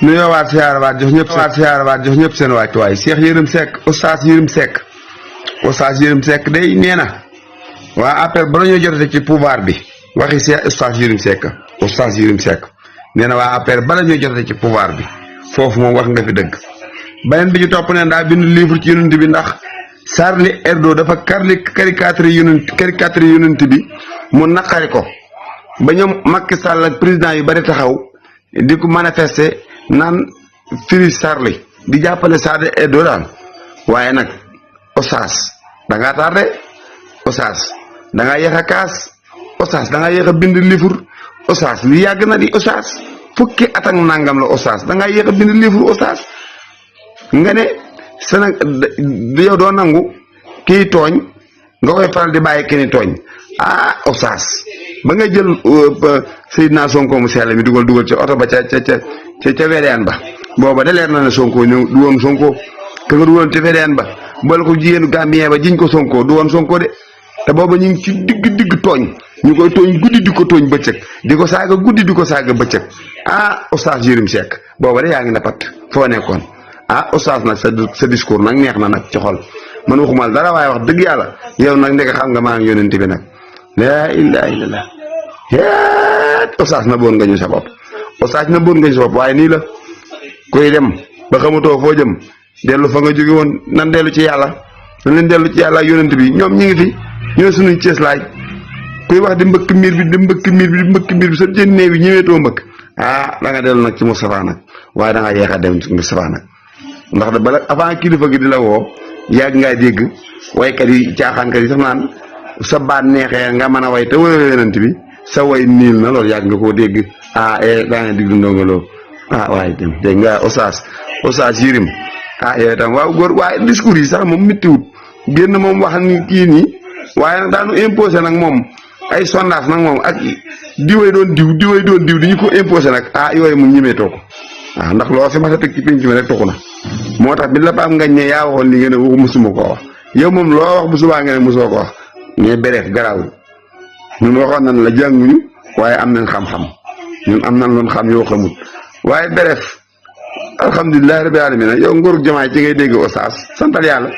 nuyoowaat siyaarawaat jox ñëpp seen wàccuwaay Cheikh Yérim Seck Oustaz Yérim Seck day nee na waa après bala ñoo jotee ci pouvoir bi waxi Cheikh Oustaz Yérim Seck nee na waa après bala ñoo jotee ci pouvoir bi foofu moom wax nga fi dëgg. beneen bi ci topp ne daa bind livre ci yonent bi ndax Charlie Hebdo dafa caricature yonent bi mu naqari ko ba ñoom Macky Sall ak président yu bari taxaw di ko manifester naan Free Charlie di jàppale Charlie Hebdo daal waaye nag Oustaz da ngaa tardé Oustaz da ngaa yéex a kaas Oustaz da ngaa yéex a bind livre Oustaz li yàgg na di Oustaz fukki at ak nangam la Oustaz da ngaa yéex a bind livre Oustaz nga ne yow doo nangu kii tooñ nga koy faral di bàyyi kenn tooñ Oustaz ba nga jël Seydina Sonko mu sell mi dugal ci oto ba ca VDN ba booba da leer na ne Sonko ñëw du woon Sonko ka nga dugaloon ci VDN ba boole ko jigéenu Gambien ba jiñ ko Sonko du woon Sonko de te booba ñu ngi ci digg tooñ ñu koy tooñ guddi di ko tooñ bëccëg di ko saaga guddi di ko saaga bëccëg Oustaz Yérim Seck booba de yaa ngi na pat foo nekkoon Oustaz nag sa discours nag neex na nag ci xol man waxumal dara waaye wax dëgg yàlla yow nag ndeke xam nga maa ngi yónent bi nag laa ilaaha illallaah Oustaz na boon nga ñu sa bopp waaye nii la kuy dem ba xamatoo foo jëm dellu fa nga jóge woon nan dellu ci yàlla nan leen dellu ci yàlla yónent bi ñoom ñi ngi fi ñooy suñuy cées laay kuy wax di mbëkk miir bi sa jën néew yi ñëweetoo mbëkk da nga dellu nag ci Moustapha nag waaye da nga yeex a dem ci Moustapha nag ndax da bala avant kilifa gi di la woo yàgg ngaa dégg waykat yi caaxaankat yi sax naan sa baat neexee nga mën a way te wala yonent bi sa way niil na loolu yàgg nga koo dégg daa nga digg ndonga loo waaye dem dégg nga Oustaz Yérim yooyu tam waaw góor waaye discours yi sax moom mittiwut génn moom wax ni kii nii waaye nag daanu imposé nag moom ay sondage nag moom ak diway doon diw di ñu ko imposé nag yooyu mu ñimeetoo ko ndax loo fi mas a teg ci penc mi rek toxu na moo tax bi la Pape Ngagne ne yaa waxoon li nga ne waxu musuma koo wax yow moom loo wax bu subaa nga ne musoo ko wax mais bref garaawul ñun waxoon nañ la jànguñu waaye am nañ xam-xam ñun am nañ loon xam yoo xamut waaye bref alhamdulilah rabbil alamin yow nguurug jamaay ci ngay dégg Oustaz santal yàlla